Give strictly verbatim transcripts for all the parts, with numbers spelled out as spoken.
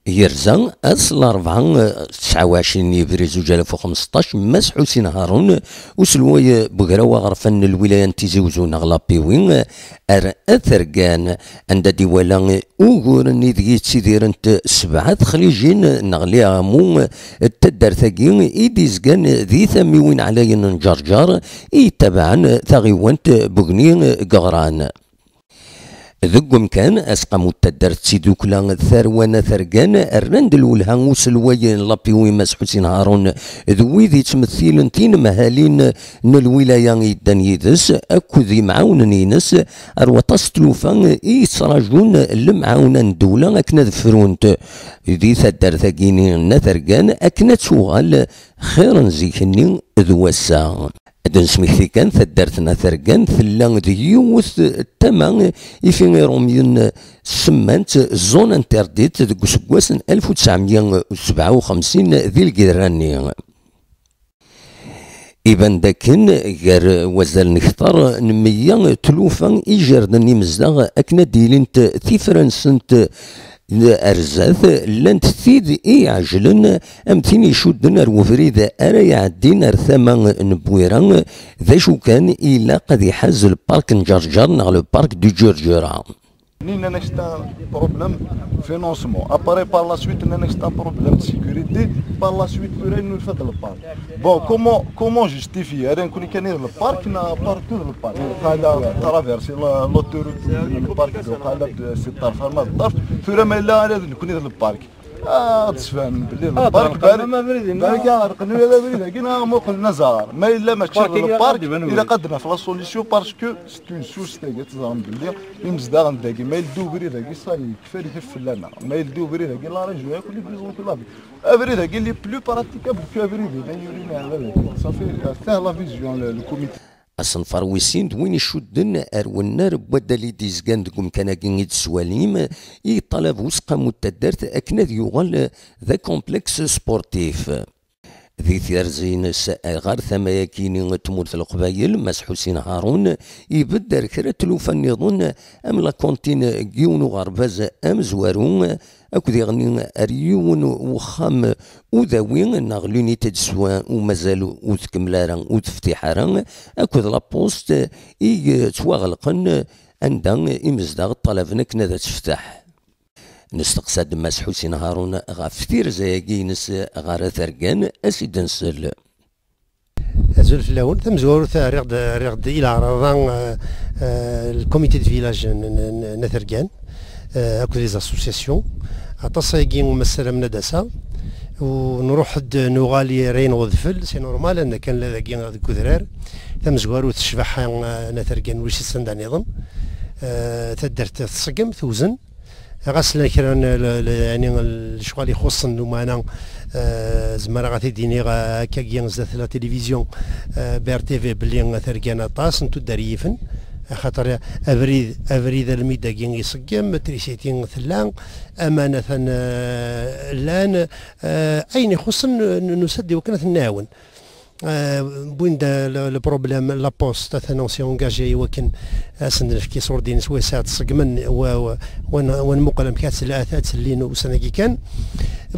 Yerza ass n larebɛa, tesɛa u ɛecrin yebrir zuǧ alaf u xemseṭṭac, Mass Ḥusin Harun, uselway n ugraw aɣerfan n lwilaya n Tizi Uzzu neɣ l'A P W, ar At Rgan, anda d-iwala uguren ideg yettidirent sebɛa texlijin neɣ les hameaux n taddart-agi i d-izgan di tamiwin ɛlayen n Ǧerǧer i yettabaɛen taɣiwant Bugni deg Ɣran. Deg umkan, aseqqamu n taddart d tidukla tarwa n At Rgan rran-d lwelha uselway n l'A P W Mass Ḥusin Harun d wid yettmettilen tinemhalin n lwilaya yeddan yid-s akked yimɛawnen-ines ar waṭas n tlufa i yettrajun lemɛawna n ddewla akken ad frunt di taddart-agi-nni n At Rgan akken ad tuɣal xir n zik-nni d wass-a. Ad d-nesmekti kan, taddart n At Rgan tella d yiwet n tama ifi irumyen semman-tt zone interdite deg useggas n alef u tesɛemya u sebɛa u xemsin di lgirra-nni. Iban dakken gar wazal n kter n meyya tlufa ijerden imezdaɣ akken ad d-ilint tifransent ar zdat, llant tid i iɛejlen am tin icudden ar webrid ara iɛeddin ar tama n Bwira, d acu kan ilaq ad iḥaz le parc n Ǧerǧer neɣ le parc du Ǧerǧura. Nnan-ak c'est un problème financement. Après, par la suite, nnan-ak c'est un problème de sécurité. Par la suite, tura nulfa-d le parc. Bon, comment, comment justifier? Ara nekni kan i d le parc, na partout d le parc. Qala traverser la, l'autoroute, le parc, qala c'est ṭṭerf, ma d ṭṭerf. Tura ma yella ara d nekni d le parc. Ah, d-sfan belli le parc, barek, barek, ɛerqen ula d abrid-agi, neɣ muqel nazar. Ma yella mačči d le parc, ilaq ad d-naf la solution parce que c'est une source tagi, teẓram belli imezdaɣen dagi, ma yeldi ubrid-agi, ça y est, kfari fell-aneɣ. Ma yeldi ubrid-agi, la région yakk, les besoins que la vie. Abrid-agi, il est plus praticable que abrid-agi, ça fait, euh, ça la vision, le, le comité. Asenfar wis sin d win icudden ar wennar n waddal i d-izgan deg umkan-agi i d-teswalim, i yeṭṭalab useqqamu n taddart akken ad yuɣal d akomplex sportif. Di tyerzi-ines ɣer tama-agi n tmurt n Leqbayel, Mass Ḥusin Harun ibedd ar kra n tlufa nniḍen am la cantine n yiwen uɣerbaz amezwaru, akked iɣenni ar yiwen uxxam udawi neɣ l'unité de soins umazal ur tkemmel ara, ur teftiḥ ara, akked la poste i yettwaɣelqen anda imezdaɣ ṭṭalaben akken ad tefteḥ. Nesteqsa-d Mass Ḥusin Harun ɣef tirza-agi-ines ɣer At Rgan, a s-id-nsel. Azul fell-awen. Tamezwarut, rriɣ-d, rriɣ-d i leɛraḍa, eh, eh, le comité de village n, n, n, n At Rgan, eh, akked les associations. Aṭas ayagi ma ssaramen ad d-aseɣ. U nruḥ-d, nuɣal yerra-yen udfel, c'est normal, anda kan la dagi deg udrar. Tamezwarut, ccbaḥa, eh, n At Rgan ulac-itt anda nniḍen. Eh, taddart tṣeggem, tewzen. Ɣas llan kra n l-, l-, yeɛni lecɣal ixuṣṣen, lumeɛna, eh, zemreɣ ad t-id-iniɣ, eh, akkagi zdat la télévision, eh, B R T V, belli At Rgan aṭas n tuddar yifen, axaṭer abrid, abrid almi dagi iṣeggem, trisiti tella, aman atan, eh, llan, eh, ayen ixuṣṣen n-, nusa-d i wakken ad ten-nɛawen. Eh, wwin-d le, le problème, la poste, atan on s'est engagé i wakken ad sen-d-nefk iṣurdiyen s wayes ad ṣeggmen, wa, wa, wa n-, wa nmuqel amek ad tt-, ad tt-, ad tt-llin ussan-agi kan.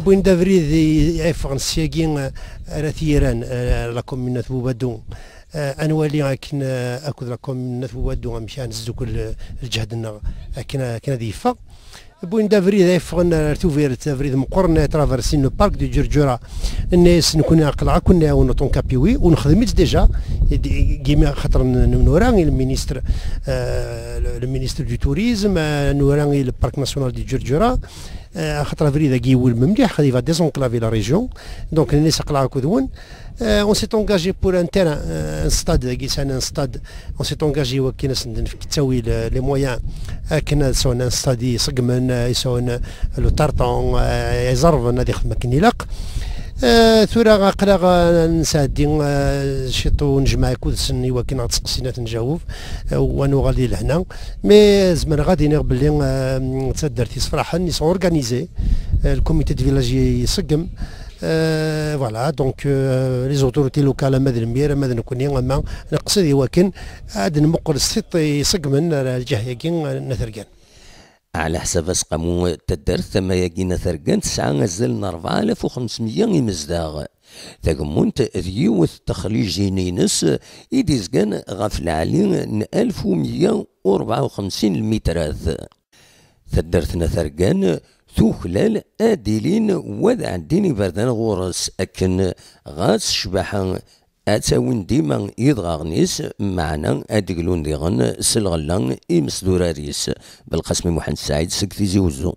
Wwin-d abrid i, i yeffɣen syagi, eh, ara t-yiran, eh, la commune n At Bubaddu. Eh, ad nwali akken, eh, akked la commune n At Bubaddu amek ad nesdukkel, eh, lǧehd-nneɣ akken, akken ad yeffeɣ. Wwin-d abrid ay yeffɣen ar Tubiret, abrid meqqren, ay traversin le parc du Ǧerǧura. Nenna-yas nekkni aql-aɣ ad ken-nɛawen en tant qu'A P W, u nexdem-itt déjà. Gimi axaṭer n-, n-, nura i le ministre, euh, le, le ministre du tourisme, euh, nura i le parc national du Ǧerǧura, euh, axaṭer abrid-agi iwulem mliḥ, il va désenclaver la région. Donc nenna-yas aql-aɣ akked-wen. Euh, on s'est engagé pour un terrain, euh, un stade, dagi sɛan un stade, on s'est engagé i wakken ad sen-d-nefk ttawil, euh, les moyens, akken ad sɛun un stade iṣeggmen, euh, i sɛun, euh, le tartan, euh, iẓerben ad ixdem akken ilaq. Euh, tura aql-aɣ, euh, nesɛeddi, euh, ciṭ u nejmeɛ akud-sen i wakken ad ɣ-d-seqsin ad t-njawew, euh, u ad nuɣal di lehna. Mais zemreɣ ad iniɣ belli, euh, d taddart yessefraḥen, ils sont organisés, euh, le comité de village iṣeggem. Euh, voilà, donc, euh, les autorités locales, ama d lmir, ama d nekkni, ama neqsed i wakken ad nmuqel s tiṭ iṣeggmen ar lǧiha-agi n At Rgan. Ɛla ḥsab aseqqamu, taddart tama-agi n At Rgan tesɛa azal n rebɛa alaf u xemsmeyya imezdaɣ. Tagemmunt d yiwet n texlijin-ines i d-izgan ɣef lɛali n alef u meyya u rebɛa u xemsin lmitrat. Taddart n At Rgan tuklal ad d-ilin wad ɛeddin iberdan ɣur-s, akken ɣas ccbaḥa ad tawin dima idɣaɣen-is, meɛna ad d-glun diɣen s lɣella imesdurar-is. Belqasmi Muḥend Saɛid seg Tizi Uzzu.